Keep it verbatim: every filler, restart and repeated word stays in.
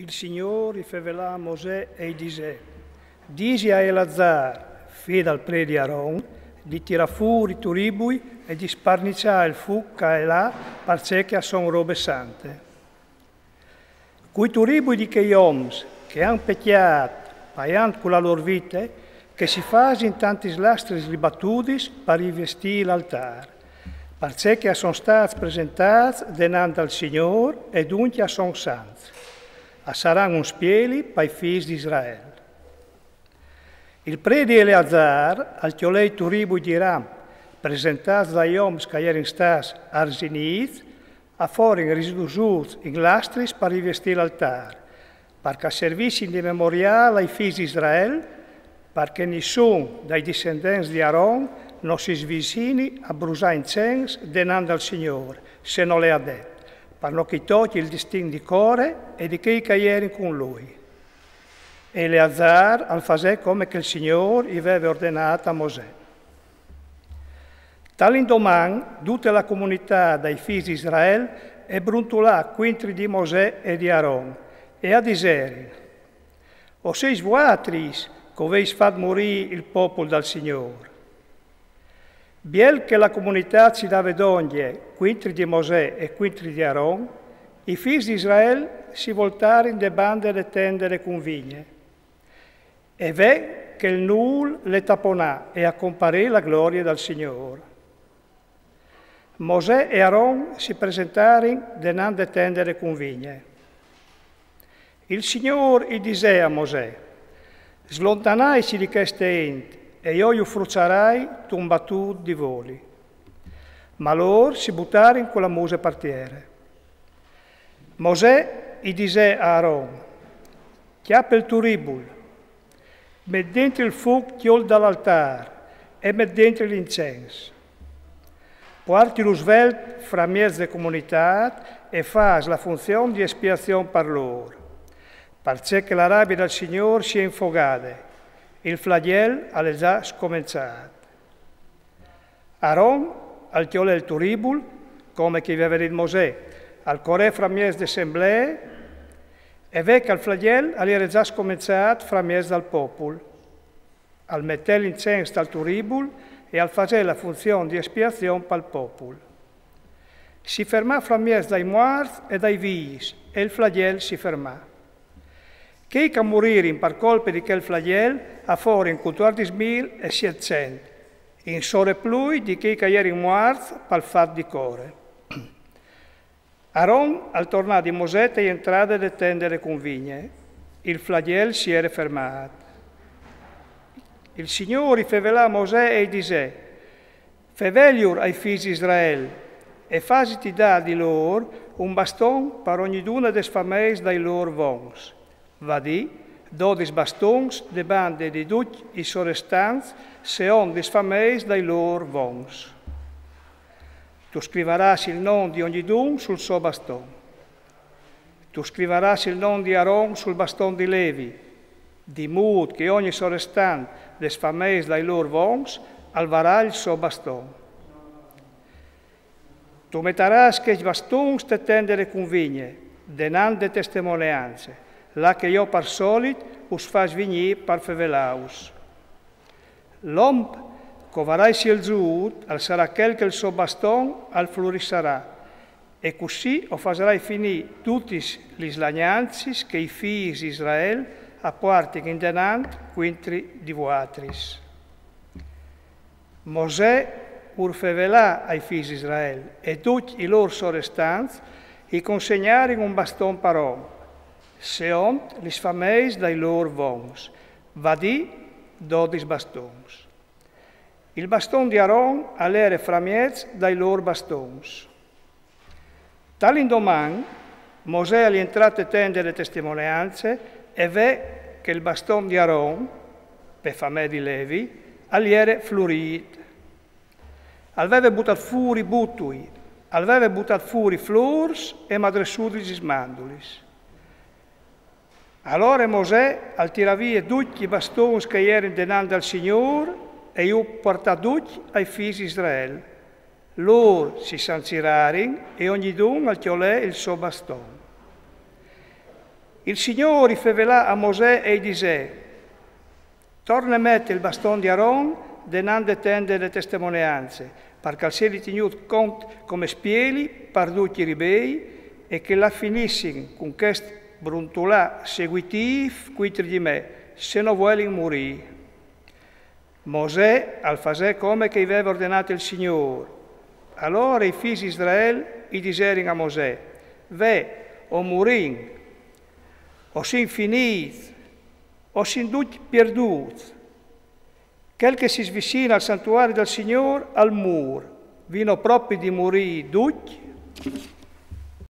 Il Signôr i fevelà a Mosè e i disè: Disi a Eleazar, fi dal predi Aron, di tirâ fûr i turibui e di sparniçâ il fûc ca è là, parcè che a son robe sante. Cui turibui di chei oms che a àn pecjât, paiant cu la lôr vite, che si fasin tantis lastris ribatudis par rivestî l'altâr, parcè che a son stâts presentâts denant dal Signôr e duncje a son sants. A saran un spieli pai fîs di Israel. Il predi Eleazar al cjolè i turibui di ram, presentâts dai oms che a jerin stâts arzinîts, a forin risdusûts in lastris par rivestî l'altâr, par che a servissin di memoriâl ai fîs di Israel, par che nissun dai dissendents di Aron no si svicini a brusâ incens denant dal Signôr, se no l'è adet, par no che i tocji il distin di Core e di chei che a jerin cun lui. Eleazar al fasè come che il Signôr i veve ordenât a Mosè. Tal indoman, dute la comunitât dai fîs di Israel e bruntulà cuintri di Mosè e di Aron, e a diserin: O seis vuatris che o vês fat murî il popul dal Signôr? Biel che la comunitât si dave dongje cuintri di Mosè e cuintri di Aron, i fîs di Israel si voltarin de bande de tende de cunvigne. E ve che il nûl le taponà e a comparè la glorie dal Signôr. Mosè e Aron si presentarin denant de tende de cunvigne. Il Signôr i disè a Mosè: Slontanaitsi di cheste int, e jo ju fruçarai tumbatût di voli. Ma lôr si butarin cu la muse par tiere. Mosè i disè a Aron: Cjape il turibul, met dentri il fûc cjol dal altâr e met dentri l'incens. Puartilu svelt framieç de comunitât e fâs la funzion di espiazion par lôr, parcè che la rabie dal Signôr si è infogade, il flagjel al è za scomençât. Aron al cjolè il turibul, come che i veve dit Mosè, al corè framieç de semblee, e ve che il flagjel al jere za scomençât framieç dal popul. Al metè l'incens tal turibul e al fasè la funzion di espiazion pal popul. Si fermà framieç dai muarts e dai vîfs, e il flagjel si fermà. Chei che a muririn par colpe di chel flagjel a forin cutuardis mil e sietcent, in soreplui di chei che a jerin muarts pal fat di Core. Aron al tornà di Mosè te jentrade de tende de cunvigne. Il flagjel si jere fermât. Il Signôr i fevelà a Mosè e i disè: Feveljur ai fîs di Israel, e fasiti dâ di lôr un baston par ognidune des fameis dai lôr vons, vadì, dodis bastons de bande di ducj i sorestants seont des fameis dai lôr vons. Tu scrivarâs il non di ognidun sul so baston. Tu scrivarâs il non di Aron sul baston di Levi, di mût che ogni sorestant des fameis dai lôr vons al varà il so baston. Tu metarâs chescj bastons te tende de cunvigne, denant de testemoneance, là che jo par solit us fâs vignî par fevelâus. L'om che o varai sielzût al sarà chel che il so baston al flurissarà, e cussì o fasarai finî dutis lis lagnancis che i fîs di Israel a puartin indenant cuintri di vuatris. Mosè ur fevelà ai fîs di Israel, e ducj i lôr sorestants i consegnarin un baston par om, seont lis fameis dai lôr vons, vadì, dodis bastons. Il baston di Aron al jere framieç dai lôr bastons. Tal indoman, Mosè al jentrà te tende de testemoneance e ve che il baston di Aron, pe famee di Levi, al jere flurît. Al veve butât fûr i butui, al veve butât fûr i flôrs e madressudis lis mandulis. Alore Mosè al tirà vie ducj i bastons che a jerin denant dal Signôr e ju puartà ducj ai fîs di Israel. Lôr si sancirarin e ognidun al cjolè il so baston. Il Signôr i fevelà a Mosè e i disè: Torne mete il baston di Aron denant de tende de testemoneance, par che al sedi tignût cont come spieli par ducj i ribei, e che la finissin cun chest bruntulâ seguitîf cuintri di me, se no vuelin murî. Mosè al fasè come che i veve ordenât il Signôr. Alore i fîs Israel i diserin a Mosè: Ve, o murìn, o sin finîts, o sin ducj pierdûts. Chel che si svicina al santuari dal Signôr al mûr. Vino propit di murî ducj?